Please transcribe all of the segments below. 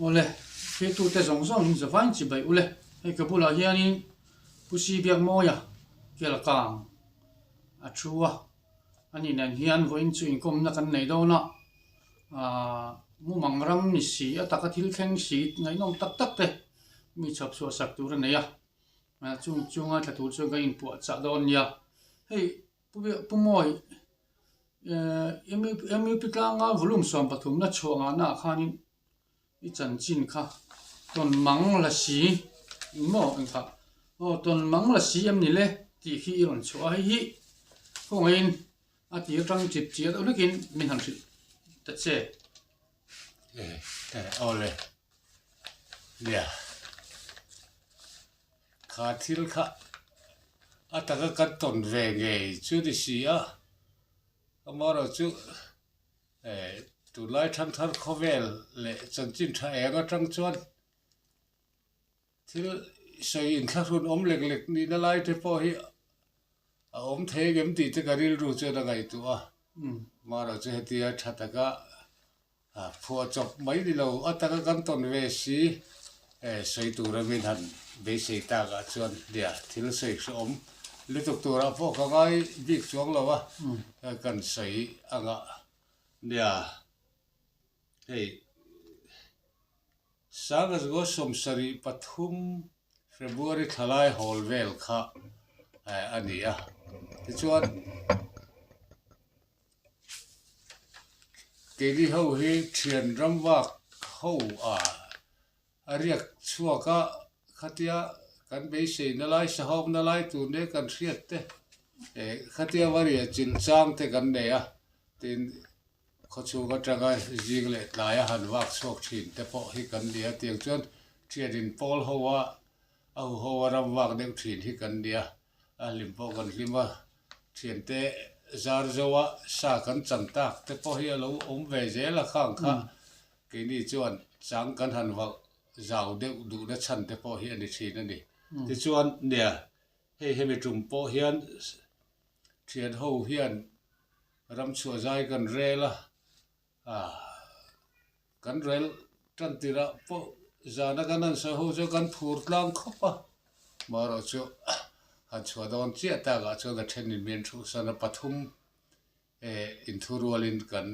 Awle, hretute zawng zawng in zavain chibai ule. Hei ka bulah hianin Pu Si Biakmawia Kelkang a thu a, ani nen hian vawiin chu inkawmna kan nei dawn a, aah mumang ram ni si a taka thil thleng si ngaihnawm tak tak te mi chhawp chhuah sak tur a nei a, chung chunga tla tur chuan kan inpuah chah dawn nia. Hei Pu Pu Mawi MUP tlanga volume 13 na chhuah ngahna ah khanin i chanchin kha tawn mang la si eng maw eng kha aw tawn mang la si em ni le tih khi i rawn chhuah a hei hi khawngaihin a tir atang chip chiah deuh hlekin min han hrilh ta che. Aw le nia kha thil kha a taka kan tawn ve ngei chu ni si a amaherawhchu Tunlai thangthar khawvel leh chanchin tha eng atang chuan thil sawi inthlahrun awm lek lek nihna lai te pawh hi a awm thei ang em tih te ka rilru chuan a ngaihtuah a. Amaherawh chu hetia tha taka phuah chawp mai ni lo a taka kan tawn ve si sawi tura min han beisei takah chuan nia thil sawi hrehawm lutuk turah pawh ka ngai bik chuang lo a kan sawi anga nia hei Sangazgo 73 February thlalai hawl vel kha a ni a tichuan Keini ho hi thian ram vak ho a a riak chhuak a, khatia kan beiseina lai sahawmna lai tur nia kan hriat te eh khatia va riah chilh chang te kan nei a, tin khawchhung atanga zing leh tlaia han vak chhuak thin te pawh hi kan ni a, tiang chuan thian in pawl ho a a huho a ram vak deuh thin hi kan ni a, a hlim pawh kan hlim a. Thiante zar zoa sa kan chan tak te pawh hi a lo awm ve zel a khang kha keini chuan chang kan han valh zau deuh duhna chhan te pawh hi a ni thin a ni. Tichuan nia hei hemi tum pawh hian thian ho hian ram chhuah zai kan rel a, Kan rel tan tirah pawh zana kan han sawi ho chu kan phur tlang khawp a, marawh chu han chhuah dawn chiah takah chuan a thenin min thuhsan a, pathum eh inthurualin kan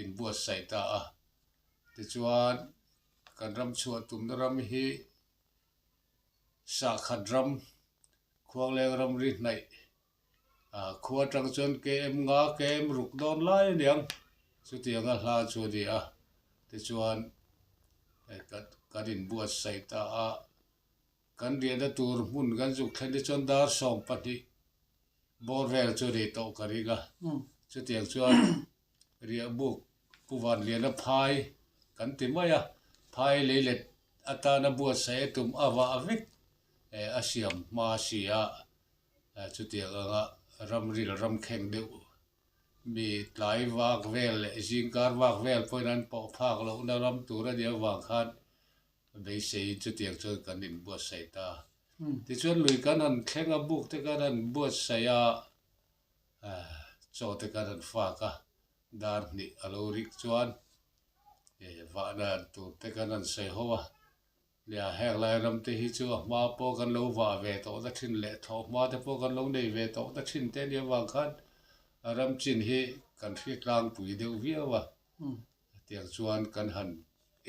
inbuatsaih ta a, tichuan kan ram chhuah tumna ram hi Sahkhat ram, Khuangleng ramri hnaih Khua atang chuan KM nga KM ruk dawn lai a niang chutianga hla chu a ni a tichuan kan inbuatsaih ta a kan riahna tur hmun kan zuk thlen te chuan dar 20 bawr vel chu a ni tawh ka ring a chutiang chuan riahbuk Pu Vanliana phai kan ti mai a phai leilet atana buatsaih a tum a vah vek a siam hma si a. Chutiang anga ramril ram kheng deuh mi tlai vak vel leh zingkar vak vel pawhin an pawh phak lohna ram tur a nih avang khan beiseiin chutiang chuan kan inbuatsaih ta. Tichuan lui kan han thleng a, buk te kan han buatsaih a, chaw te kan han fak a, dar hnih a lo rik chuan vahna tur te kan han sawi ho a. Nia, heng lai ram te hi chu a hma pawh kan lo vah ve tawh na thin leh thawh hma te pawh kan lo nei ve tawh na thin te nia vang khan a ram chin hi kan hri tlangpui deuh viau a, tiang chuan kan han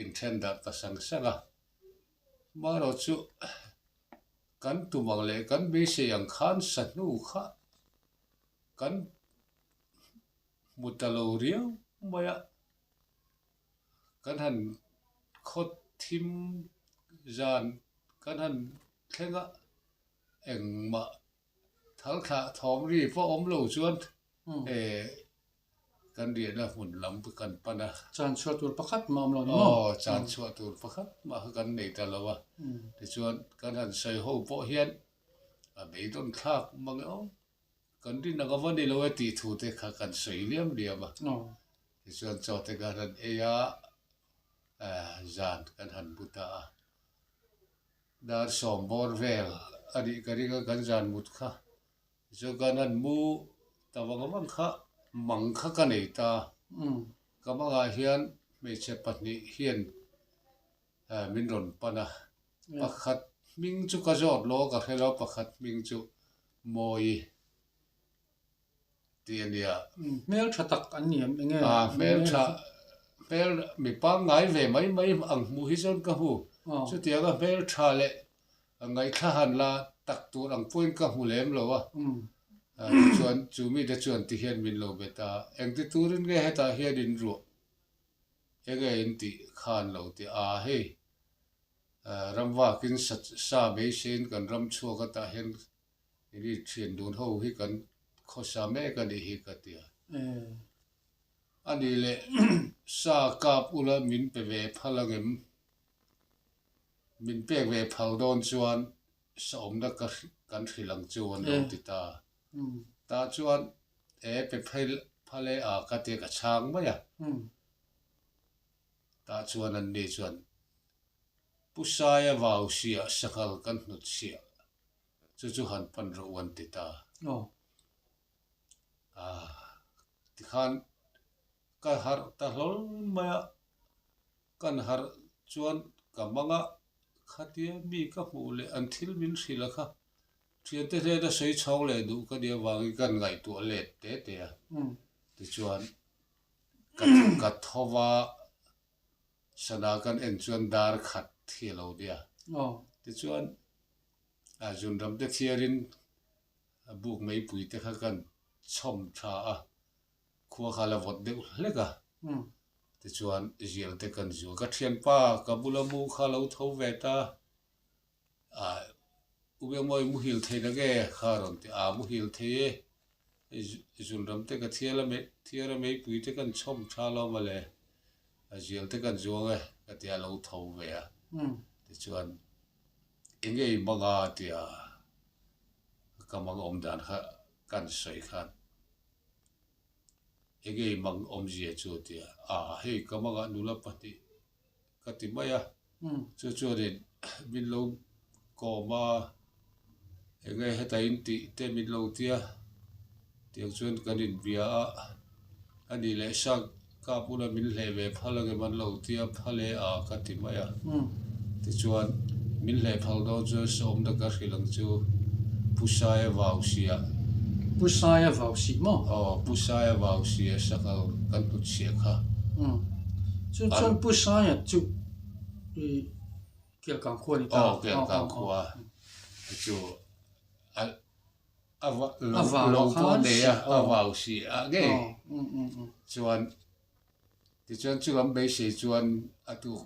inthen darh ta sang sang a. Marawh chu kan tum ang leh kan beisei ang khan sahnu kha kan hmu ta lo riau mai a. Kan han khaw thim zan kan han thleng a, engmah thal thlah thawm ri pawh awm lo chuan eh kan riahna hmun lam kan pan a. Chan chhuah tur pakhat mah awm lo ni maw? Aw, chan chhuah tur pakhat mah kha kan nei ta lo a. Tichuan kan han sawi ho pawh hian a beidawn thlak mang e aw. Kan rin ang a va ni lo e tih thu te kha kan sawi liam liam a. Tichuan chaw te kan han ei a, zan kan han bu ta a. Dar 10 bawr vel a nih ka ring a kan zan mut kha. Tichuan kan han mu ta vang vang kha mang kha ka nei ta. Ka mangah hian hmeichhe pahnih hian. Min rawn pan a, pakhat hming chu ka zawt lo ka hre lo, pakhat hming chu Mawi tih a nia. Hmel tha tak an ni em enge? Hmel tha, hmel mi pangngai ve mai mai ang hmuh hi chuan ka hmu. Chutianga hmel tha leh ngaihthla han la tak tur ang pawhin ka hmu lem lo a. Tichuan chu mite chuan ti hian min lo bet a, engti turin nge hetah hian in ruah? Enge in tih khan lo ti a, hei ramvakin sa beiseiin kan ram chhuak atah hian ini thian dun ho hi kan khawsa mek a nih hi ka ti a. A nih leh sa kap ula min pe ve phal angem? Min pek ve phal dawn chuan sa awmna ka kan hrilh ang chu an lo ti ta. Tah chuan e pe phal e a ka tia ka chhang mai a. Tah chuan an ni chuan Pu Saia vau siah sanghal kan hnut siah chu chu han pan rawh u an ti ta. Tikhan ka harh ta hlawl mai a. Kan harh chuan ka mang a, khatia mi ka hmuh leh an thil min hrilh a kha thiante hnena sawi chhawng leh duh ka nih avangin kan ngaihtuah let te te a. Tichuan ka tho va, sana kan en chuan dar khat hi a lo nia. Tichuan zunram te thiarin buk meipui te kha kan chhawm tha a, Khua kha la vawt deuh hlek a, tichuan zial te kan zu. Ka thianpa ka bula mu kha lo tho ve ta, ah U Biangmawi muhil thei na nge kha rawn ti a, muhil thei e, hei zunram te ka thial a thiar a meipui te kan chhawm tha lo mawle, a zial te kan zuang e ka ti a lo tho ve a, tichuan eng nge i hmang a tia ka hmang awm dan kha kan sawi khan. Enge i mang awmzia chu a ti a, a hei ka mangah nula pahnih ka ti mai a, chu chuanin min lo kawm a, enge heta in tih te min lo ti a, tiang chuan kan inbia a, a nih leh sa ka bula min hleh ve phal angem an lo ti a, phal e a ka ti mai a. Tichuan, min hleh phal dawn chuan sawmna ka hrilh ang chu Pu Saia vau siah. Pu Saia vau sih maw? Aw, Pu Saia vau siah sanghal kan hnut chhiah kha. Umm. Chu chuan Pu Saia chu i Kelkang khua a ni ta. Aw, Kelkang khua chu a a lo pawh nei a, a vau sih a ngei. Chuan. Tichuan chu lam beisei chuan a tuk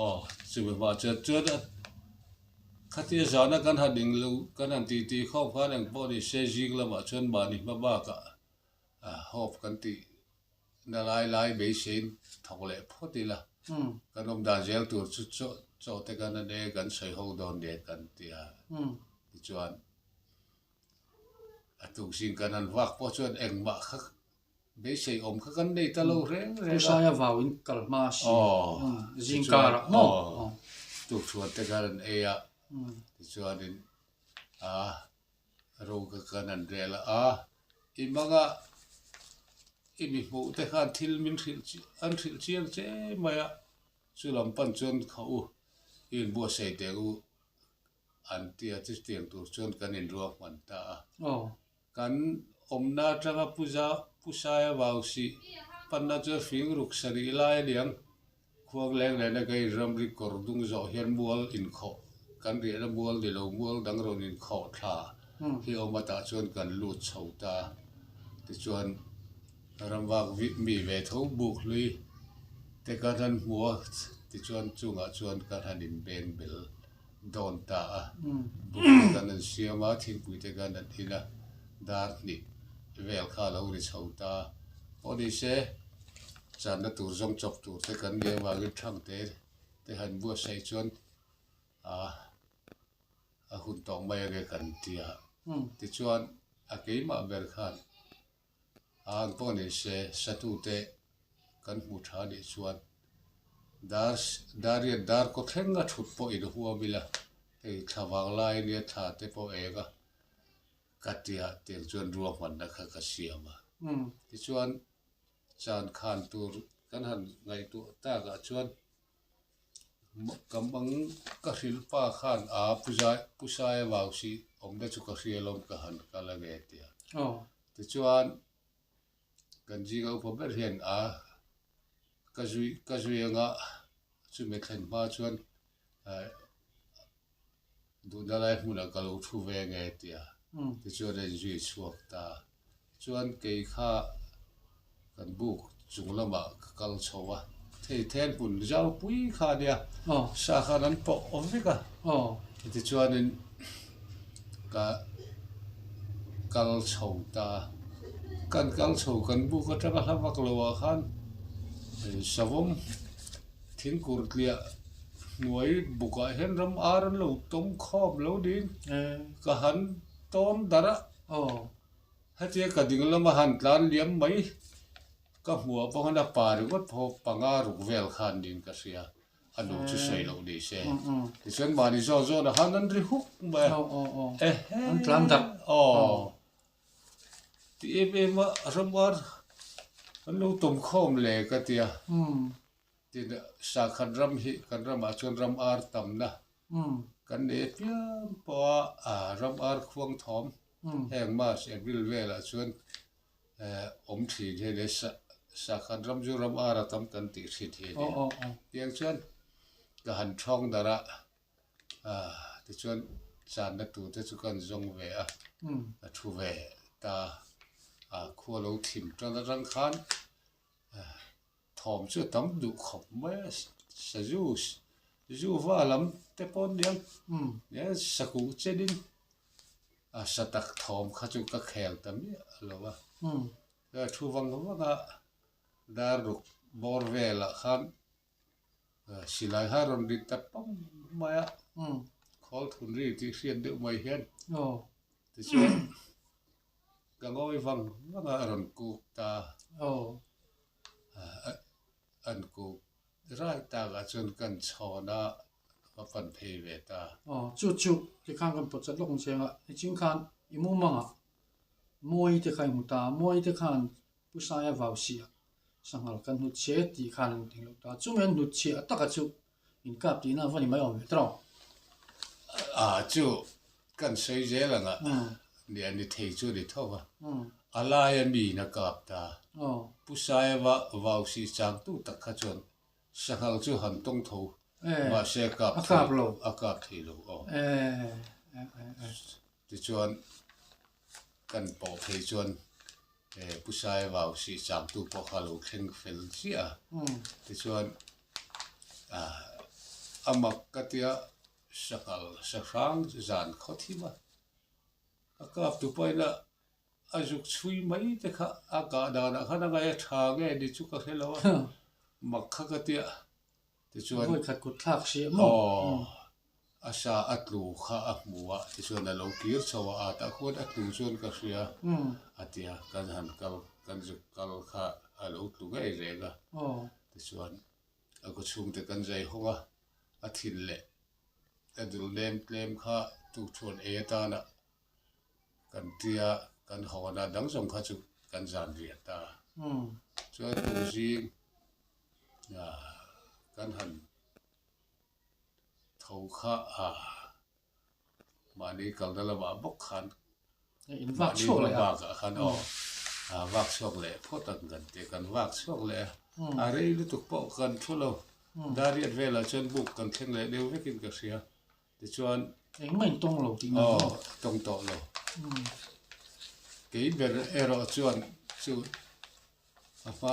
aw chumi hma chuan chuan a khatia zana kan han ing lo kan han tih tih khawp khan eng pawh ni se zing lamah chuan mahni hma bakah ah hope kan tih na lai lai beiseiin thawk leh phawt ila kan awm dan zel tur chu chaw chaw te kan han e kan sawi ho dawn nia kan ti a tichuan. A tukzing kan han vak pawh chuan engmah kha beisei awm kha kan nei ta lo reng reng a. Pu Saia vau in kal hma a si. Zing karah maw? Tukṭhuan te khan an ei a, tichuanin a ro kha kan han rel a, a i manga i mi hmuh te khan thil min hrilh an hrilh chiang che mai a, chu lam pan chuan kha u i inbuatsaih teh u An ti a, chutiang tur chuan kan inruahman ta a. Kan awmna atanga Puja Pu Saia vau sih panna chuan fing ruk sarih lai a niang. Khuangleng lehna ka in ramri kawr dung zawh hian mual inkhawh kan riahna mual ni lo mual dang rawn inkhawh thla hi awm atah chuan kan lut chho ta a. Tichuan ramvak mi ve tho buk hlui te kan han hmu a, tichuan chungah chuan kan han inbeng bel. dawn ta a, buk te kan an siam a, thingpui te kan an in a, dar hnih vel kha a lo ri chho ta a, pawh ni se channa tur zawng chawp tur te kan nih avangin thang te te han buatsaih chuan ah a hun tawh mai ange kan ti a, tichuan a keimah ber khan Ang pawh ni se, satute kan hmu tha nih chuan dar dariat dar kaw thleng a thut pawh in huam ila, hei thla vang lai ania thla te pawh eng a, ka tia tiang chuan ruahmanna kha ka siam a. Tichuan chan khan tur. Kan han ngaihtuah takah chuan ka mang ka hrilh pa khan a pu zai pu saia vau si awmna chu ka hria lawm ka han kal a nge tia. Tichuan kan zinga upa ber hian a ka zui ka zui anga chumi thlen hma chuan Duhna lai hmunah ka lo thu ve nge tia tichuan a inzui chhuak ta. Chuan kei kha kan buk chung lamah ka kal chho a, thei then hmun zau pui kha a nia, sa khan an pawh awm vek a. Tichuanin ka kal chho ta, kan kal chho kan buk atanga hla vak lo ah khan savawm thingkur tliah hnuai bukah hian ram ar an lo tawm khawm lo niin ka han tawn darh a hetia ka ding lama han tlan liam mai ka hmuh pawh khan a pa ringawt pawh panga ruk vel khan niin ka hria a nu chu sawi loh ni se tichuan mahni zawn zawn ah khan an ri huk mai a ehe aw ti em em a ram ar an lo tawm khawm le ka tia. Tin, sakhat ram hi kan ramah chuan ram ar tamna kan nei apiang pawh a, ram ar khuang thawm heng March, April velah chuan awm thin hi a nia, sakhat ram chu ram ar a tam kan tih thin hi a nia. Tiang chuan ka han thawng darh a, tichuan channa tur te chu kan zawng ve a, a thu ve ta, khua lo thim tan atang khan Thawm chu a tam duh khawp mai a, sazu zu va lam te pawh an niang nia sakuh chenin a sa tak thawm kha chu ka khel ta miah lo a, a thu vang vang a dar ruk bawr velah khan silai kha a rawn ri ta pang mai a, khawl thun ri tih hriat deuh mai hian tichuan ka ngawi vang vang a a rawn kuk ta. An kuk rai takah chuan kan chhawn a, ka pan phei ve ta. Aw, chu chu tikhan kan pawt chat lawk ang cheng a, niching khan i mumangah Mawi te kha i hmu ta, Mawi te khan Pu Saia vau siah sanghal kan hnut chhe tih khan an tih loh ta, chumi an hnut chhiah taka chu inkap tihna a va ni mai awm ve tawh. A chu kan sawi zel ang a, nia ni thei chu a ni tho va, a laia miin a kap ta. Pu Saia vau sih changtu tak kha chuan sanghal chu han tawng tho mahse a kap thei lo, a kap thei lo aw. Tichuan kan pawh phei chuan Pu Saia vau sih changtu pawh kha a lo thleng fel chiah a, tichuan a mak ka tia sanghal sahrang zan khaw thim a, a kap tu pawhin a a zuk chhui mai te kha a kah danah khan a ngaih a tha nge ni chu ka hre lo a, mak kha ka tia Tichuan, Vawi khat kut thlak hriah maw? Aw, a sa a tlu kha a hmu a, tichuan a lo kir chho a, a tah khuan a tlu chuan ka hria a ti a, kan han kal, kan zuk kal kha a lo tlu ngei reng a, tichuan a kaw chhungte kan zai hawng a, a thin leh a dul nem tlem kha tukṭhuan ei atana kan tia kan hawn a, dang zawng kha chu kan zan riah ta. Chuan tuzing kan han tho kha a mahni kalna lamah bawk khan mahni hma bakah khan aw vak chhuak leh phawt ang kan ti a, kan vak chhuak leh a, a rei lutuk pawh kan thu lo, dariat velah chuan buk kan thleng leh deuh vekin ka hria. Tichuan. Engmah in tawng lo tih na maw? Aw, tawng tawh lo. Kei ber erawh chuan chu a hma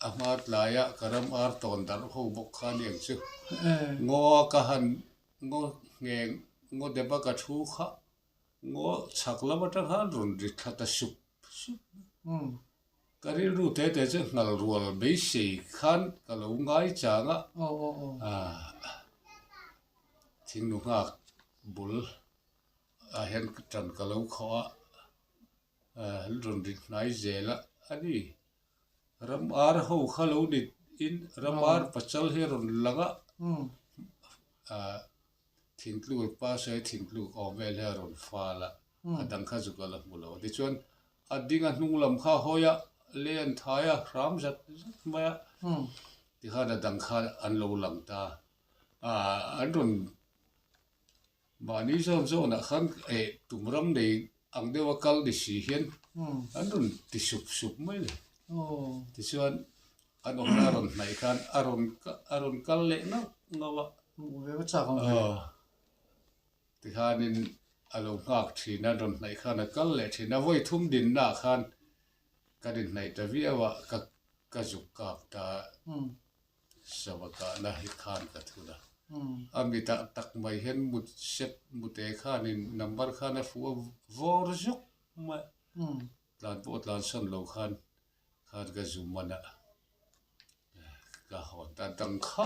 a hma tlaia ka ram ar tawn darh ho bawk kha aniang chu. Ngaw a ka han ngaw ngheng ngaw dep a ka thu kha ngaw chhak lam atang khan rawn ri thla ta sup sup. Ka rilru te te chu hngal rual beisei khan ka lo ngai chang a, thingnu nghak bul ah hian tan ka lo khawh a, an rawn ri hnai zel a a ni. Ram ar ho kha lo ni in ram ar pachal hi a rawn lang a, thingtluk pa sawi thingtluk awm vel hi a rawn fal a, a dang kha chu ka la hmu lo. Tichuan a ding a hnung lam kha a hawi a, lei an thai a, hram zat zat mai a. Tikhan a dang kha an lo lang ta a, an rawn mahni zawn zawnah khan eh tum ram nei ang deuha kal ni si hian an rawn ti sup sup mai le. Tichuan an awmna a rawn hnaih khan a rawn a rawn kal leh ngauh ngauh a. Tikhanin a lo nghak thin a, rawn hnaih khan a kal leh thin a, vawi thum dinnaah khan kan inhnaih ta viau a, ka ka zuk kap ta sava kahna hi khan ka thun a. A mitah tak mai hian mut sep mute khanin number khan a fuh a vawr zuk mai a, tlan pawh tlan sawn lo khan khan ka zu man a. Ka hawn ta dang kha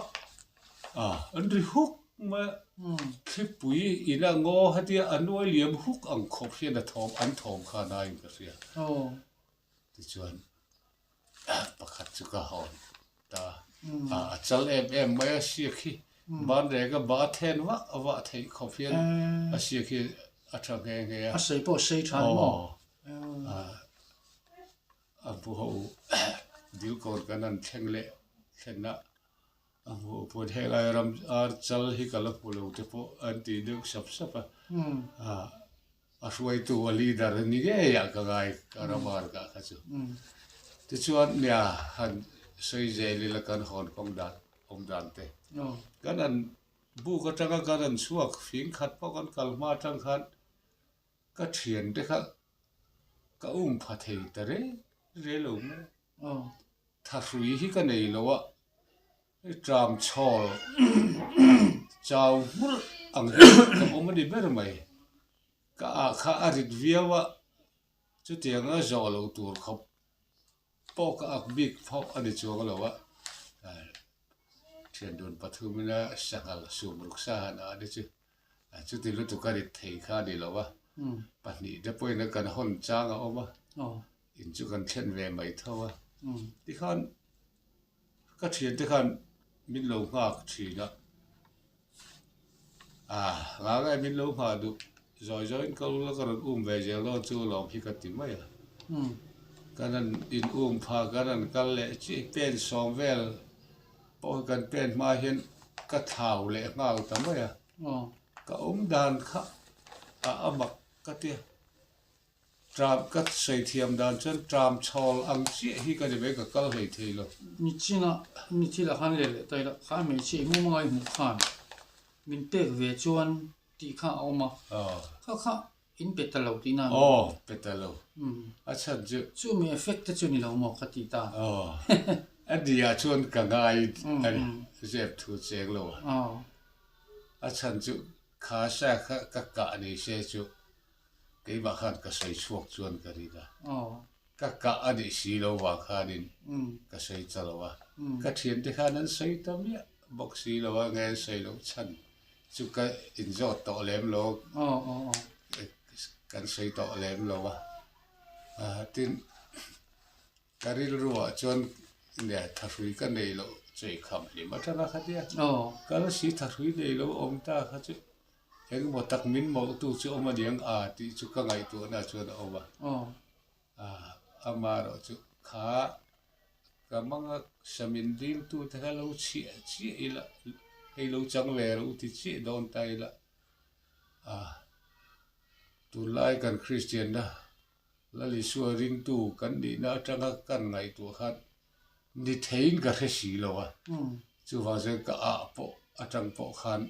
a an ri huk mai a, thlipui ina ngaw hetia a nuai liam huk ang khawp hian a thawm an thawm kha naiin ka hria. Tichuan pakhat chu ka hawn ta a, a chal em em mai a siak hi ban reng a ba then vah vah theih khawp hian a siak hi a tha nghe nghe a. A sei pawh a sei tha ni maw? A hmu ho dilkawn kan han thleng leh thlen a, a hmuh pawh helai ram ar chal hi ka la hmu lo te pawh an ti deuh sap sap a, a hruaitu a leader a ni ngei ah ka ngai ka ram ar kah kha chu. Tichuan nia han sawi zel ila kan hawn kawng dan awm dan te kan han buk atanga kan han chhuak fing khat pawh kan kal hma atang khan Ka thiante kha ka um pha thei ta reng reng lo mai. Thahrui hi ka nei lo a, hei tram chhawl chau hmurh ang hi ka awm a ni ber mai. Ka ah kha a rit viau a, chutianga zawh loh tur khawp pawh ka ak bik phauh a ni chuang lo a. Thian dun pathumina sanghal sum ruk sa han ah te chu Chuti lutuk a rit thei kha a ni lo a, pahnihte pawhin a kan hawn chang a awm a, in chu kan thlen ve mai tho a. Tikhan ka thiante khan min lo nghak thin a, nga nge min lo nghah duh, zawi zawiin ka ul a ka rawn um ve zel dawn chu lawm hi ka ti mai a. Kan han in um pha kan han kal leh chiah pen sawm vel Pawh kan pen hma hian ka thlau leh nghal ta mai a, ka awm dan kha a a mak ka ti a, tram ka sawi thiam dan chuan tram chhawl ang chiah hi ka ni mai ka kal hlei thei lo. Nichina mi thil ah khan leh leh ta ila, kha hmeichhia i mum angai hmuh khan min pek ve chuan tih kha a awm a, kha kha In pe ta lo tihna a ni. Aw, pe ta lo. A chhan chu. Chumi effect te chu ni lo maw ka ti ta. Aw, a nia chuan ka ngai a ni, zep thu cheng lo a. A chhan chu kha sa kha ka kah ni se chu keimah khan ka sawi chhuak chuan ka ring a. Ka kah a nih si lo vang khanin ka sawi ta lo a. Ka thiante khan an sawi ta miah bawk si lo a, nge an sawi loh chhan Chu ka inzawt tawh lem lo, kan sawi tawh lem lo a. Tin, ka rilruah chuan nia thahrui ka nei loh chawi kham hlim atanga kha tia. Kal si thahrui nei lo awm ta kha chu engemaw tak min mawlhtu chu awm aniang a tih chu ka ngaihtuahna chuan a awm a. Amaherawh chu kha Ka hmanga samin diltu te kha lo chhiah chiah ila, hei lo chang ve rawh u ti chiah dawn ta ila, a tunlai kan Kristianna Lal Isua ringtu kan nihna atanga kan ngaihtuah khan ni theiin ka hre si lo a, chuvang chuan ka ah pawh atang pawh khan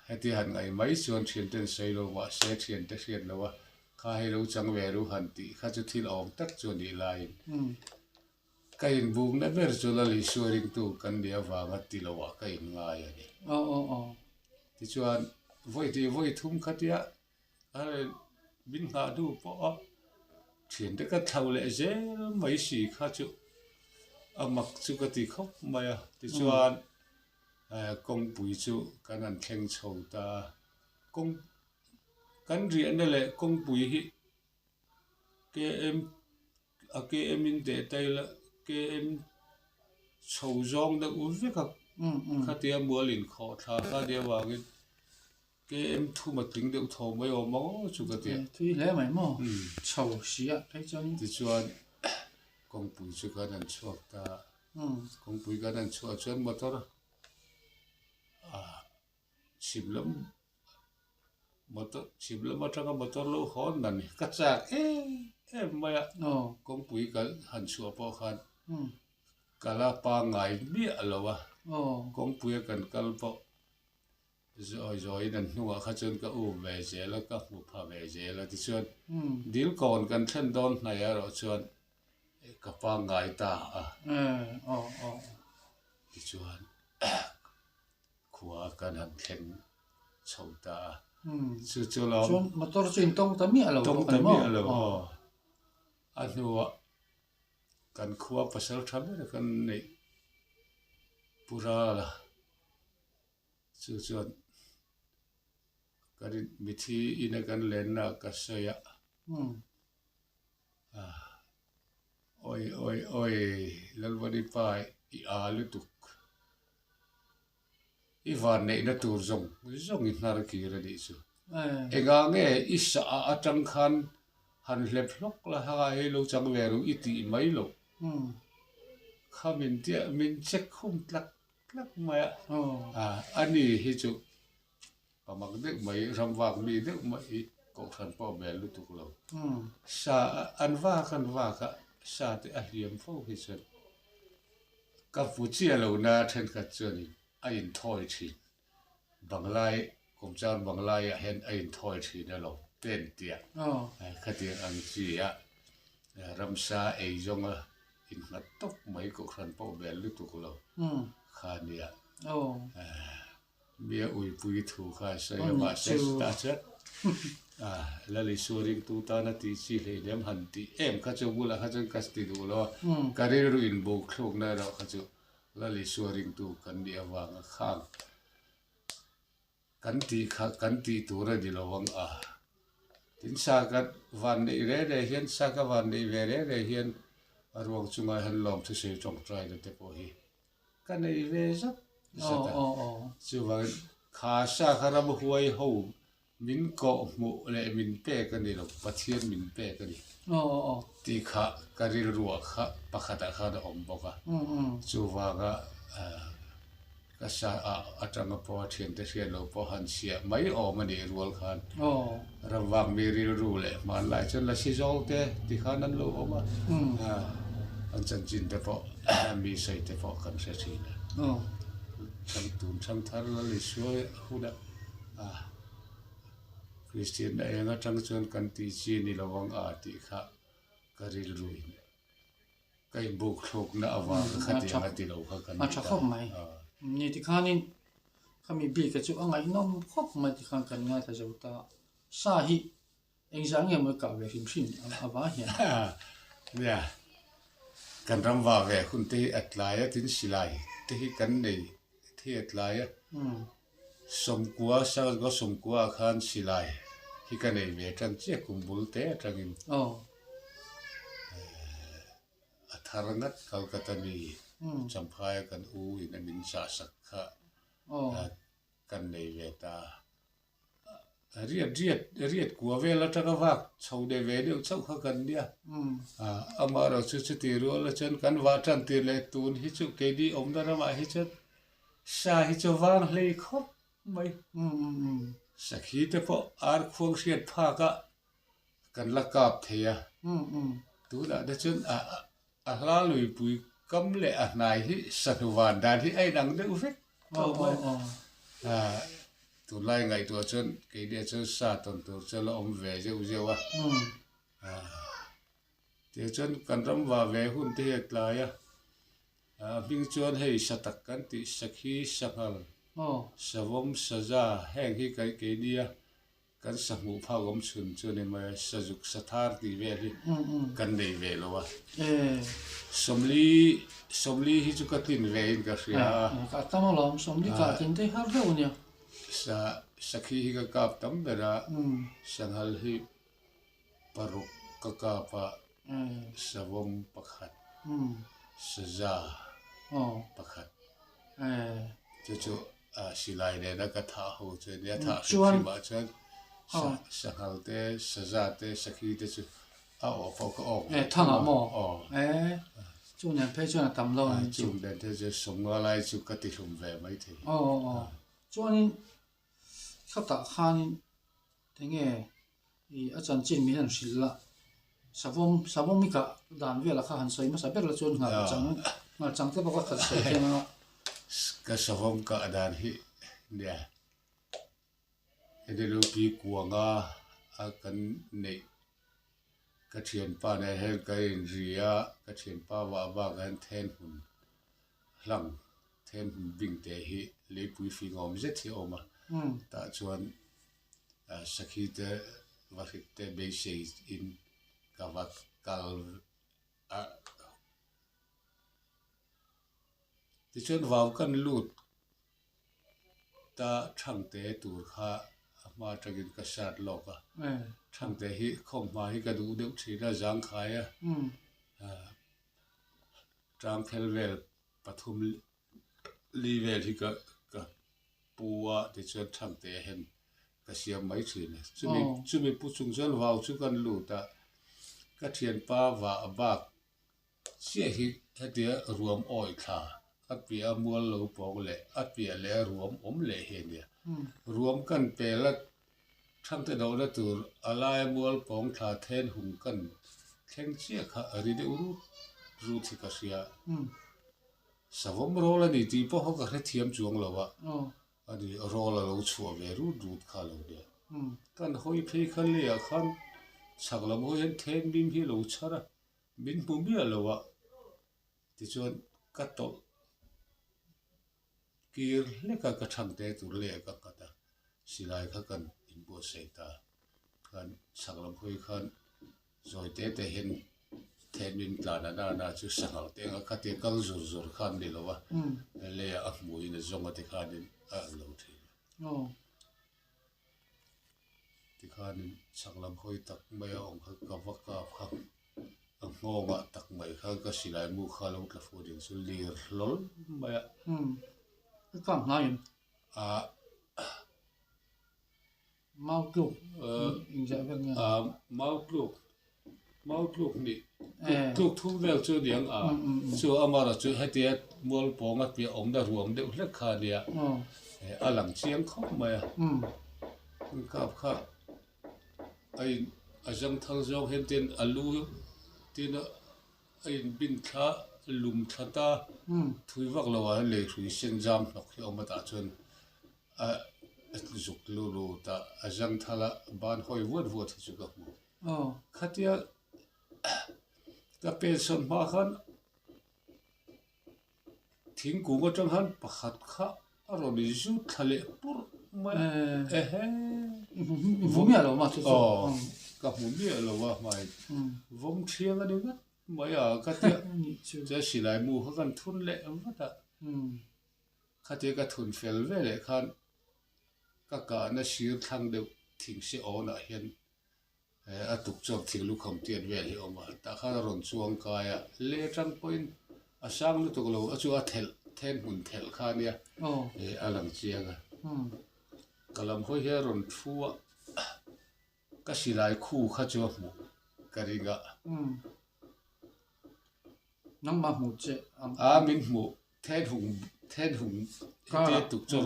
heti han ngaih mai chuan thianten sawi lo mahse thiante hriat lo a. Kha hei lo chang ve ru han tih kha chu thil awm tak chu a nih laiin ka inbumna ber chu Lal Isua ringtu kan nih avanga ti loah ka inngai a ni. Tichuan vawi tih vawi thum khatia min nghah hnu pawha thiante ka thlo leh zel mai si kha chu a mak chu ka ti khawp mai a. Tichuan kawngpui chu kan han thleng chho ta a, kawng Kan riahna leh kawngpui hi KM a KM in teh ta ila KM chho zawng deuh vek a khatia mual inkhawh thla kha nia vangin KM thum a tling deuh tho mai awm ang aw chu ka ti a. Tui hle mai maw chho si ah phei chuan. Tichuan. Kawngpui chu kan han chhuak ta a, kawngpui kan han chhuah chuan motor ah chhim lam motor chhim lam atanga motor lo hawn dan hi ka chak em em mai a, kawngpui kan han chhuah pawh khan kal a pangngai miah lo a, kawngpuia kan kal pawh Zawi zawiin an hnungah kha chuan ka um ve zel a, ka hmu pha ve zel a. Tichuan, dil kawn kan thlen dawn hnaih erawh chuan ka pangngai ta a. Tichuan, khua kan han thleng chho ta a. Chu chu lawm. Chuan motor chu in tawng ta miah lo bawk a ni maw? Tawng ta miah lo, aw. A hnuah kan khua pasal tha ber kan neih Pu Rala. Chu chuan kan in mithi ina kan lenna ka sawi a, awi awi awi Lalvani pa i a lutuk, i van neihna tur zawng zawng i hnar kir a nih chu. Engah nge i sah ah atang khan han hlep hlawk la hanga hei lo chang ve ru i tih mai loh kha min tia min check khum tlak Tlak mai a, a ni hi chu pa mak deuh mai, ram vak mi deuh mai hi kohhran pawh a bel lutuk lo. Sa an vak an vak a, sa te a hliam fo hi chuan ka hmu chiah lo na thenkhat chuanin a inthawi thin. Banglai, Kumchar Banglaiah hian a inthawi thin alawm pen tia khatiang ang chi a ramsa ei zawnga innghat tawp mai kohhran pawh bel lutuk lo kha a nia. Mi a uipui thu kha a sawi a mahse chutah chuan Lalisua ringtu tana tih chi hleinem han tih em kha chu bulah kha chuan ka ti duh lo a, ka rilru inbuk thlukna erawh kha chu Lalisua ringtu kan nih avanga khang kan tih kha kan tih tur a ni lo ang a. Tin sa ka van neih re re hian sa ka van neih ve re re hian a ruang chungah hian lawm thusawi tawngtaina te pawh hi ka nei ve zat zat a. Chuvangin kha sa kha ramhuai ho Min kawh hmuh leh min pek a ni lo, Pathian min pek a ni tih kha ka rilruah kha pakhatah khan a awm bawk a. Chuvanga ka sa ah atanga pawha thiante hriat lo pawh han chhiah mai awm a nih rual khan ramvak mi rilru leh hmanlai chuan lasi zawl te ti khan an lo awm a, an chanchin te pawh mi sawi te pawh kan hre thin a. Tun thangthar Lalisua hunah. A, Kristianna eng atang chuan kan tih chi ni lo ang a tih kha ka rilru in ka inbuk thlukna avanga khatiang a ti lo kha ka ni ta. A tha khawp mai. Ni tikhanin khami bik a chu a ngaihnawm khawp mai tikhan kan ngaithla zo ta. Sa hi engzah nge maw i kah ve hrim hrim avang hian. Nia, kan ram va ve hun te hi a tlai a tin silai te hi kan nei thi a tlai a. Sawmkua, Sangha Sawmkua ah khan silai hi ka nei ve tan chiah kum bul te atangin a thar ngat Calcutta mi Champhaia kan u in a min chah sak kha kan nei ve ta. Riat riat riat kua vel atanga vak chho deh ve deuh chauh kha kan nia. Amaherawh chu chuti rual a chuan kan vah tan tir leh tun hi chu keini awmna ramah hi chuan Sa hi chu vang hlei khawp mai. Sakhi te pawh ar khuang hriat phak a kan la kap thei a. Tunah te chuan a hla luipui kam leh a hnai hi sahnu van dan hi a inang deuh vek tawh mai. Tunlai ngaihtuah chuan keini ah chuan sa tawn tur chu a la awm ve zeuh zeuh a. Tichuan kan ram va ve hun te hi a tlai a. A hming chuan hei sa tak kan tih sakhi, sanghal, savawm, saza heng hi kan kei nia kan sa hmuh phak awm chhun chu a ni mai a, sazuk, sathar tih vel hi kan nei ve lo a. Sawmli, sawmli hi chu ka tlin ve in ka hria a. Ka tam alawm, sawmli kah tlin te har deuh a nia. Sa, sakhi hi ka kap tam ber a, sanghal hi paruk ka kap a, savawm pakhat, saza pakhat chu chu silai nena ka thah ho chu a nia, thah hrim hrim ah chuan sanghal te, saza te, sakhi te chu. A awh pawh ka awk ve thung a. Maw? E, chu nen phei chuan a tam lo a ni chu. Chung nen phei chuan 50 lai chu ka ti hlum ve mai thei. Aw aw aw. Chuanin khatah khanin enge i a chanchin min han hrilh la, savawm savawm i kah dan velah kha han sawi hmasa ber la chuan nghal chang nghal chang te bawk a khat sawi thiam anga. Ka savawm kah dan hi nia. Hetilupi kuanga a kan neih ka thianpa nen hian kan inri a, ka thianpa vah vak hian then hmun hlang then hmun bing te hi leipui fing awm zet hi a awm a, tah chuan sakhi te va hrit te beisei in ka va kal a, tichuan vau kan lut. Ta Thangte tur kha a hma atangin ka sat lawk a, Thangte hi khawmhma hi ka duh deuh thin a, zangkhai a, tangkhel vel pathum li vel hi ka ka pu a tichuan Thangte a hian ka siam mai thin a, chumi chumi pu chung chuan vau chu kan lut a, ka thianpa vah bak Chiah hi hetia ruam awi thla a piah a mual lo pawng leh a piah leh a ruam awm leh hi a nia. Ruam kan pel a thangte dohna tur a laia mual pawng thla then hung kan thleng chiah kha a ri deuh rut rut hi ka hria. Savawm rawl a ni tih pawh kha ka hrethiam chuang lo a, a ni rawl a lo chhuah ve rut rut kha a lo nia. Kan hawi phei kha leiah khan chhak lam hawi hian then bim hi a lo chhar a. Min hmu miah lo a, tichuan ka tawlh kir hlek a, ka chhangte tur leh ka nghat a, silai kha kan inbuatsaih ta, khan chhak lam hawi khan zawi te te hian then min tlan a nana chu sanghal te anga khatia kal zur zur khan ni lo a, leiah a hmuiin a zawng a tikhanin a ang lo thin a. Tikhanin chhak lam hawi tak mai a awm kha ka va kap kha a nghawngah tak mai khan ka silai mu kha lo tla fuh ding chu lir hlawl mai a. Umm ka kap hnai em? Ah. Mau tluk inziah vel nge? Ah mau tluk mau tluk nih tluk thum vel chu aniang a chu amarawh chu hetia mual pawnga piah awmna ruam deuh hlek kha ania a lang chiang khawp mai a an kap kha a in a zang thal zawng hian tin a lu tin a in bin thla lum thla ta thui vak lo ah hian lei hrui sen zam hnawk hi a awm a tah chuan a zuk lu lut a a zang thal a ban hawi vuat vuat hi chu ka hmu. Khatia ka pensawn hma khan thingkung atang khan pakhat kha a rawn inzut thla leh purh mai a ehe I hmu miah lo ma chu chu aw ka hmu miah lo a hmai vawm thiang a ni ngat mai a khatia chuan silai mu kha kan thun leh vat a khatia ka thun fel veleh khan ka kahna sir thlang deuh thingse awnah hian A tuk chuak thing lukham tiat vel hi a awm a, tah khan a rawn chuang kai a, le atang pawhin a sang lutuk lo a chu a thelh then hmun thelh kha ania a lang chiang a. Ka lam hawi hi a rawn thu a, ka silai khu kha chu a hmuh ka ring a. Nangmah hmuh che ang. A min hmuh Then hung then hung hetia tuk chu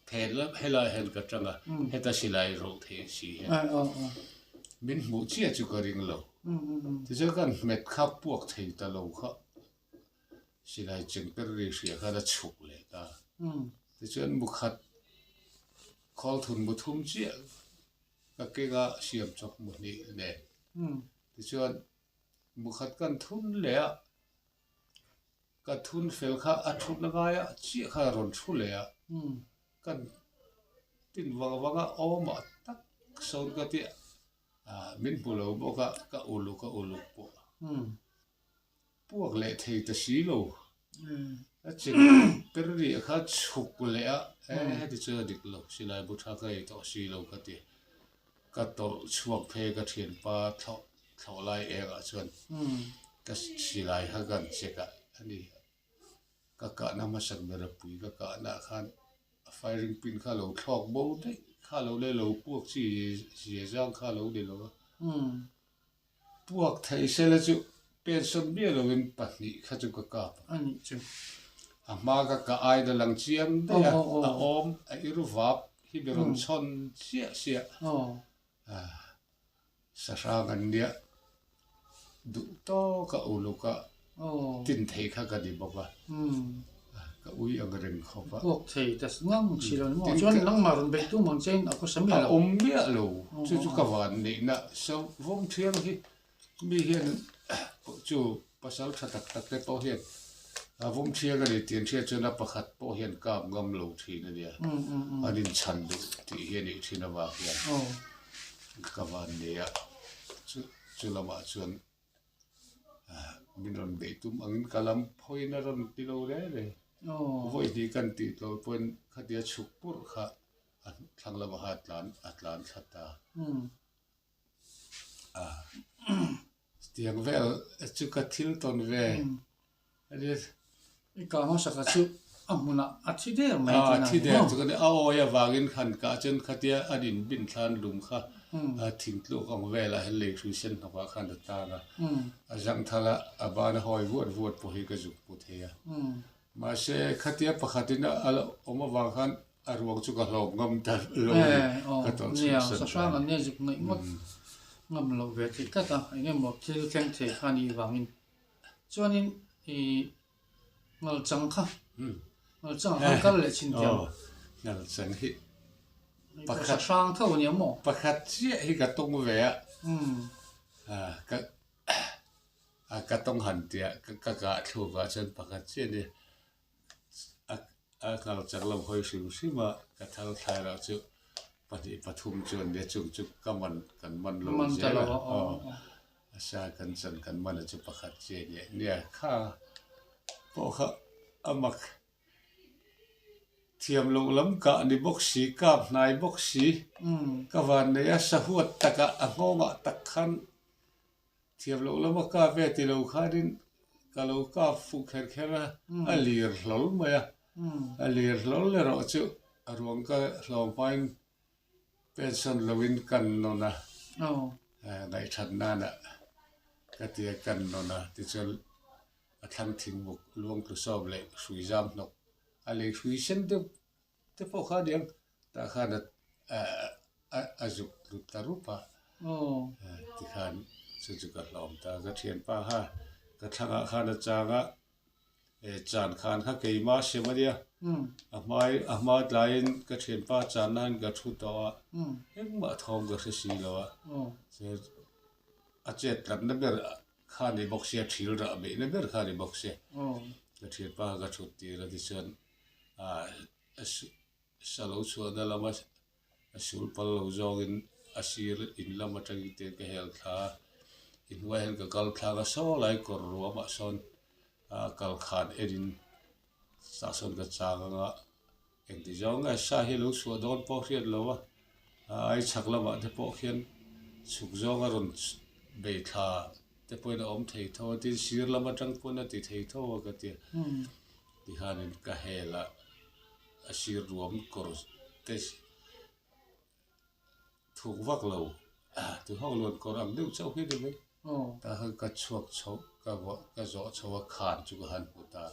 phen la helai hian ka tang a heta silai rawh thei a si hian min hmuh chiah chu ka ring lo tichuan kan hmet kha puak thei ta lo kha silai cheng per ri hria khan a chhuk leh ta tichuan mukhat khawl thun mu thum chiah ka kenga siam chawp mu hnih nen tichuan mukhat kan thun leh a. Ka thun fel kha a thutna ngaia chiah kha a rawn thu leh a, kan tin vang vang a awmah tak sawn ka ti a, min hmu lo bawk a, ka uluk a uluk pawh puak leh thei ta si lo, a cheng per rih kha chhuk leh a, he heti chuan a dik lo, silai bu tha ka ei tawh si lo ka ti, ka tawlh chhuak phei ka thianpa thlawh. Thlawh lai engah chuan ka silai kha kan check a a ni. Ka kahna hmasak ber a pui ka kahna ah khan a firing pin kha a lo thlawk bo daih kha a lo le lo puak chi zia zang kha a lo ni lo a. Puak thei sela chu pension miah loin pahnih kha chu ka kap a nih chu. A hma ka ka ain a lang chiang daih a, a awm a ir vap hi be rawn chhawn chiah siah. Sahrang an nia duh tawk a uluk a tin thei kha ka ni bawk a, ka ui ang reng khawp a. Puak thei ta ngang si lo ni maw? Chuan nangmah rawn beih tum ang che in a khawsa miah lo. A awm miah lo, chu chu ka van neihna vawm thiang hi mi hian chu pasal tha tak tak te pawh hian a vawm thiang a ni tih an hriat chuan a pakhat pawh hian kap ngam lo thin a nia, an inchhan duh tih hi a nih thin avang hian ka van nei a, chu chu lamah chuan min rawn beih tum angin ka lam phawiin a rawn ti lo reng reng. Vawi hnih kan tih tlawh pawhin khatia chhuk purh kha a thlang lamah khan a tlan a tlan thla ta. Tiang vel chu ka thil tawn ve. I kah hmasa chu a hmunah a thi der mai thin a. A thi der chu ka ni. A awi avangin han kah chuan khatia an in bin thlan lung kha thingtluk ang velah hian lei hrui sen hnawkah khan a tang a. A zangthal a, a ban a hawi vuat vuat pawh hi ka zuk hmu thei a. Mahse khatia pakhatin a la awm avang khan a ruang chu ka hlawm ngam ta lo a ni. Ka tawlh chhuah san ta. Sahrang an nia zuk ngaih ngawt ngam loh ve theih tlat a, eng emaw thil thleng thei kha a nih vangin. Chuanin i ngalchang kha, ngalchang ah khan kal leh chin thiam. Aw, ngalchang hi pakhat sahrang tho a nia maw? Pakhat chiah hi ka tawng ve a, ka ka tawng han tia ka kah thluk ah chuan pakhat chiah a ni. A ngalchang lam hawi hrim hrim a, ka thal thlai lah chu pahnih pathum chuan nia chung chu ka man kan man lo zel a. A sa kan chan kan man a chu pakhat chi a nia nia kha pawh kha a mak thiam loh lam kah ni bawk si kap hnai bawk si ka van nei a sahuat takah a nghawngah tak khan thiam loh lama kap ve ti lo khanin ka lo kap fuh kher kher a a lir hlawl mai a a lir hlawl erawh chu a ruang ka hlawm hmain Pension loin kan nawn a, ngaihthat nana ka ti a kan nawn a, tichuan a thlang thingbuk luang tlu sawm leh hrui zam hnawk a lei hrui sen deuh te pawh kha aniang tah khan a zuk tlut ta rup a, tikhan chu chu ka hlawm ta ka thianpa kha ka thlangah khan a chang a. Chan khan kha keimah sem a nia, a hmai a hma tlaiin ka thianpa channa hian ka thu tawh a, engmah thawm ka hre si lo a, a chet tlatna ber kha ni bawk sia, thil rah beihna ber kha ni bawk sia, ka thianpa kha ka thut tir a tichuan sa lo chhuahna lama a sul pal lo zawngin a sir in lam atangin te ka hel thla a, i hnuai hian ka kal thlak a saw lai kawr ruamah sawn a kal khan enin tah sawn ka chang ang a, engti zawng nge sa hi a lo chhuah dawn pawh hriat lo a, a ai chhak lamah te pawh khian chhuk zawng a rawn bei thla te pawhin a awm thei tho a, tin sir lam atang pawn a ti thei tho a ka ti a, tikhanin ka hel a. A sir ruam kawr te thuk vak lo ti ho luan kawr ang deuh chauh hi ni mai tah khan ka chhuak chho ka vuah ka zawh chho a khan chu ka han hmu ta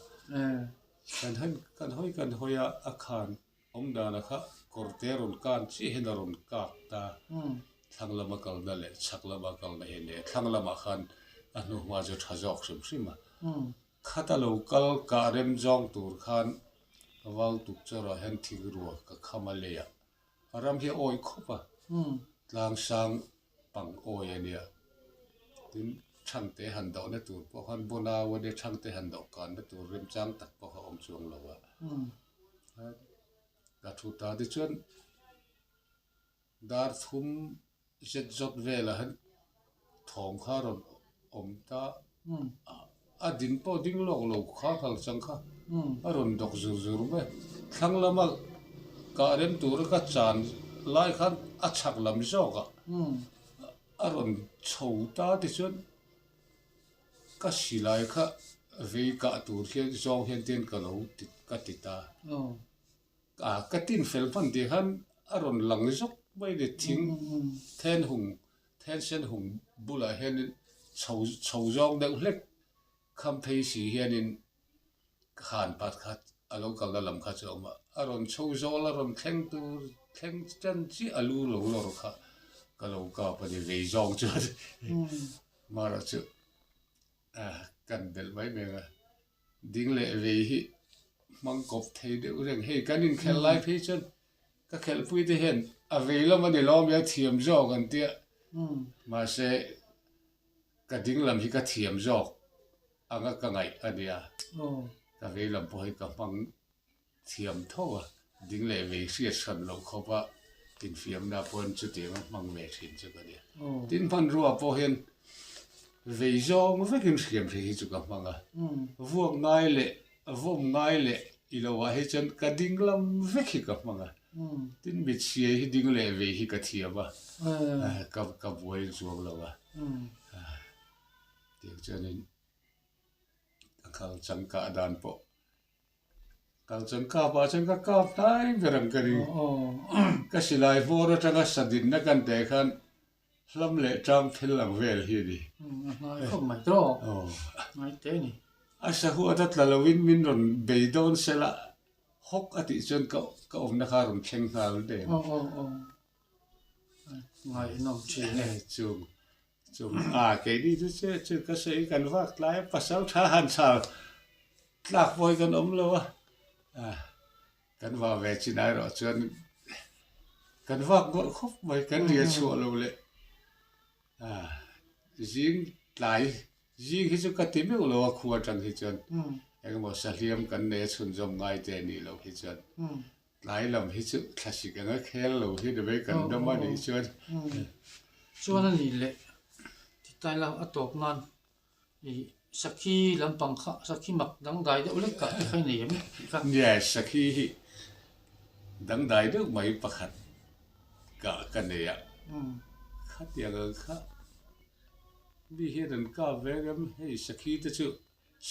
kan han kan hawi kan hawi a a khan awm dana kha kawr te rawn kan chiah hian a rawn kak ta thlang lama kalna leh chhak lama kalna hi a ni a thlang lamah khan a hnuhma chu tha zawk hrim hrim a. Khata lo kal kah rem zawng tur khan ka vau tuk chawrah hian thing rua ka kham a lei a, a ram hi a awi khawp a, tlang sang pang awi a nia. Tin, thangte han dohna tur pawh khan Bonau a nia, thangte han doh kanna tur remchang tak pawh kha awm chuang lo a. Ka thu ta tichuan dar thum zet zawt velah hian thawm kha a rawn awm ta a din pawh ding lawk lo kha kal chang kha a rawn dawk zur zur mai thlang lama kah rem tura ka chan lai khan a chhak lam zawk ah a rawn chho ta tichuan ka silai kha vei kah tur hian zawng hian te ka lo ti ka ti ta. Ka tin fel hman tih khan a rawn lang zawk mai a ni. Thing then hung then sen hung bulah hianin Chho chho zawng deuh hlek kham phei si hianin ka han pat kha a lo kalna lam kha chu a awm a, a rawn chho zawl a rawn thleng tur thleng tan chiah a lu lo lawr kha ka lo kap a ni vei zawng chuan marawh chu kan belh mai mai ang a, ding leh vei hi hmang kawp thei deuh reng hei kan inkhelh lai phei chuan Ka khelhpui te hian a vei lam a ni lo mai a thiam zawk an tia mahse ka ding lam hi ka thiam zawk anga ka ngaih a nia ka vei lam pawh hi ka hmang thiam tho a ding leh vei hriat hran loh khawp a infiamna pawn chutiang a hmang ve thin chu ka nia tin hmanrua pawh hian vei zawng vekin hriam hri hi chu ka hmang a vuak ngai leh A vawm ngai leh i lo ah hi chuan ka ding lam vek hi ka hmang a, tin mit siai hi ding leh vei hi ka thiam a, ka ka buai chuang lo a, tiang chuanin ka kal changkah dan pawh kal changkah pah chuan ka kap hnai ber ang ka ring, ka silai hmawr atanga sadinna kan teh khan Hlam leh tang phel ang vel hi a ni. A hnai khawp mai tawk. Ngai te a ni. A sahuat a tla loin min rawn bei dawn sela hawk a tih chuan ka ka awmna kha a rawn thleng nghal daih ang. Aw aw aw. Ngaihnawm thin e. Chung chung a keini chu che chu ka sawi kan vak tlai a pasal tha han chhal tlak pawh hi kan awm lo a. Kan vah ve chin erawh chuan kan vak ngawrh khawp mai, kan riah chhuah lo leh zing tlai zing hi chu ka ti meuh lo a khua atang hi chuan engemaw sahliam kan nei a chhunzawm ngai te a nih loh hi chuan tlai lam hi chu thlasik anga khel lo hi ni mai kan dam a nih chuan. Chuan a nih leh titlai lam a tawp nan Ih sakhi lampang kha sakhi mak dangdai deuh lek kah te kha i nei em tih kha. Nia sakhi hi dangdai deuh mai pakhat kah ka nei a, khatiang ang kha mi hian an kap ve ngam hei sakhi te chu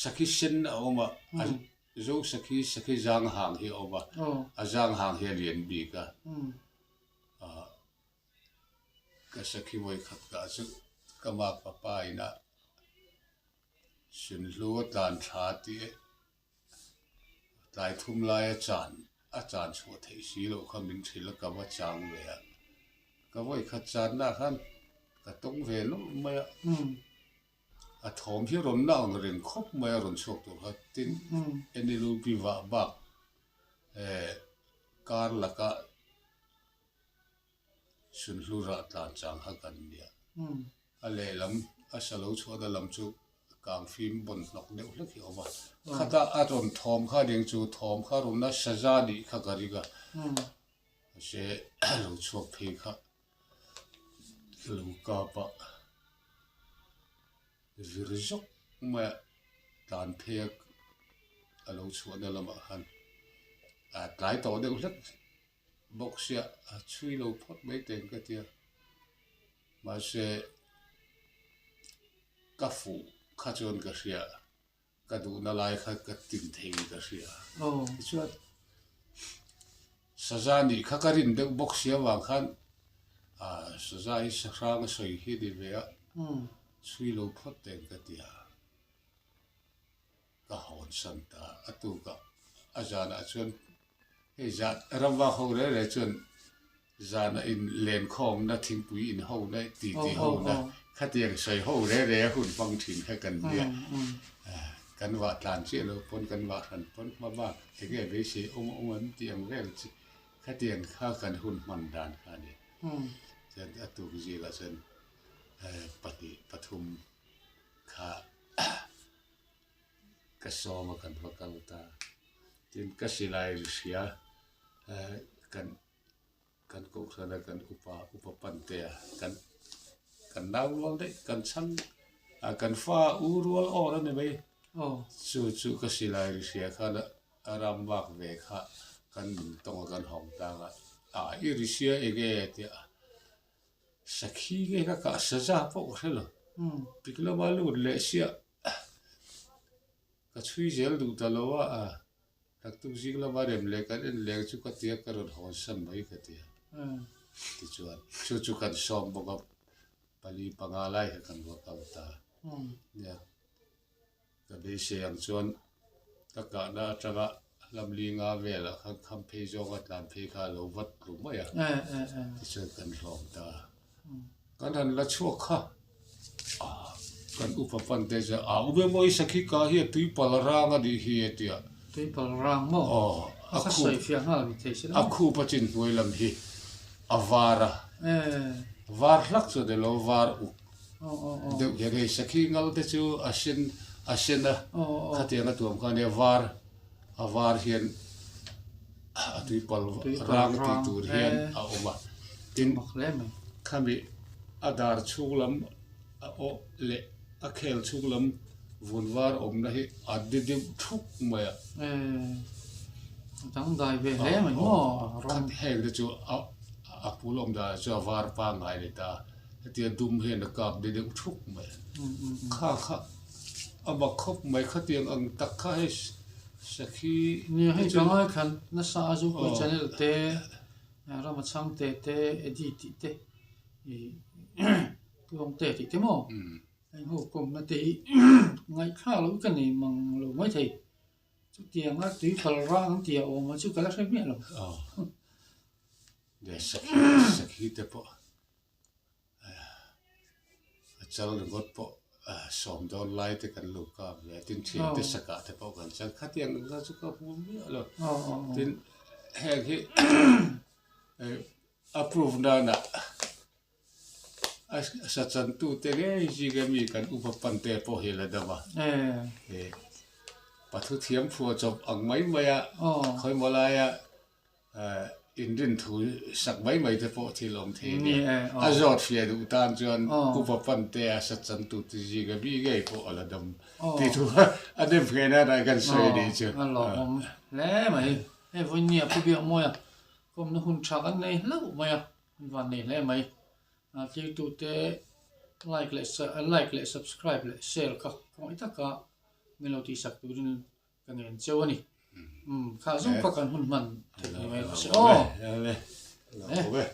sakhi sen a awm a, zo sakhi sakhi zang hang hi a awm a, a zang hang hi a lian bik a, Ka sakhi vawikhat kah chu ka makpa pa inah Sunhlu a tlan tha tih e tlai thum laia chan a chan chhuah theih si loh kha min hrilh a ka va chang ve a, ka vawikhat channa khan ka tawng ve nawlh mai a, a thawm hi rawn na ang reng khawp mai a rawn chhuak tur kha tin NLUP vah bak eh kar laka Sunhlu rah tlan chang kha kan nia. A lehlam, a sa lo chhuahna lam chu kang fim bawn hnawk deuh hlek hi a awm a. Khata a rawn thawm kha ding chu thawm kha rawn a saza nih kha ka ring a. Mahse lo chhuak phei kha lo kap a vir zawk mai a tlan phei a a lo chhuahna lamah khan a tlai tawh deuh hlek. Bawk sia a chhui lo phawt mai teng ka tia mahse ka fuh kha chuan ka hria ka duhna lai kha ka tin thei ka hria tichuan saza nih kha ka rin deuh bawk sia avang khan ah saza hi sahrang a sawi hi a ni ve a chhui lo phawt teng ka tia. Ka hawn san ta a tukah a zanah chuan hei zan ramvak ho reh reh chuan zanah in lenkhawmna thingpui in ho na ti ti ho na khatiang sawi ho reh reh a hun hmang thin kha kan nia kan vah tlan chiah lo pawn kan vah hran pawn hma bak eng nge beisei awm awm an tih ang vel chi khatiang kha kan hun hman dan kha a ni chuan a tuk zingah chuan pahnih pathum kha. Ka sawm a kan va kal ta. Tin ka silai ri hria kan kan kohhran a kan upa upa pan te a kan kan nau rual daih kan chhang a kan fa u rual awr a ni mai. Chu chu ka silai ri hria khan a ram vak ve kha kan nun tawng a kan hawng tang a ah i ri hria enge tia sakhi nge ka kah saza pawh ka hre lo pik lama lut leh siah. Ka chhui zel duh ta lo a, naktuk zing lama rem leh kan en leng chu ka tia ka rawn hawn san mai ka ti a. Tichuan chu chu kan sawm bawk a, pali panga lai kha kan va kal ta. Nia, ka beisei ang chuan ka kahna atanga hlam li nga velah khan kham phei zawnga tlan phei kha a lo vat tlu mai a, tichuan kan hlawm ta. Kan han la chhuak kha, kan upa pan te chuan a u emaw i sakhi ka hi a tuipal rang a nih hi a ti a. Tuipal rang maw? Aw, a khup, sawi fiah nghal ni thei se a khup a chin hnuai lam hi a var a, var hlak chu a ni lo, var uk deuh hian hei sakhi ngal te chu a sen a sen a, khatiang a tuam kha a nia var a var hian a tuipal rang tih tur hian a awm a, tin khami a dar chhung lam a awh leh a khel chhung lam vun var awmna hi a di deuh thup mai a. Dangdai ve hle mai maw rawng. Heng te chu a pul awm danah chuan a var pangngai a ni ta a, hetia dum hian a kap di deuh thup mai a. Kha kha a mak khawp mai khatiang ang tak kha hei sakhi Nia hei ka ngaithla nasa a Zopui channel te Rama Chhangte te Eddie tih te ih Tluangte tih te maw heng ho kawmna te hi ngaihthlak loh ka nei mang lo maithei chutianga tuikhal rang an tih a awm a chu ka la hre miah lo. Sakhi te pawh A chal ringawt pawh sawm dawn lai te kan lo kap ve a, tin thian te sakah te pawh kan chal. Khatiang ang kha chu ka hmu miah lo. Tin heng hi a proof nana a sa chantu te ngei zinga mi kan upa pan te pawh hi la dam a. Pathu thiam phuah chawp ang mai mai a, khawimaw laia Inrin thu sak mai mai te pawh thil awm thei a nia. A zawt hria duh tan chuan upa pante a sat chan tu te zinga mi ngei pawh a la dam tih thu a nem phei nan ah kan sawi a nih chu. A lawmawm hle mai. Hei vawinia Pu Biakmawia kawmna hun tha kan nei hlauh mai a, an van nei hle mai. Thiltute like leh like leh subscribe leh share kha khawngaih taka min lo tihsak turin Ka ngen cheu a ni. Umm kha zawng kha kan hun hman theih ni mai rawh se aw. Lo ve.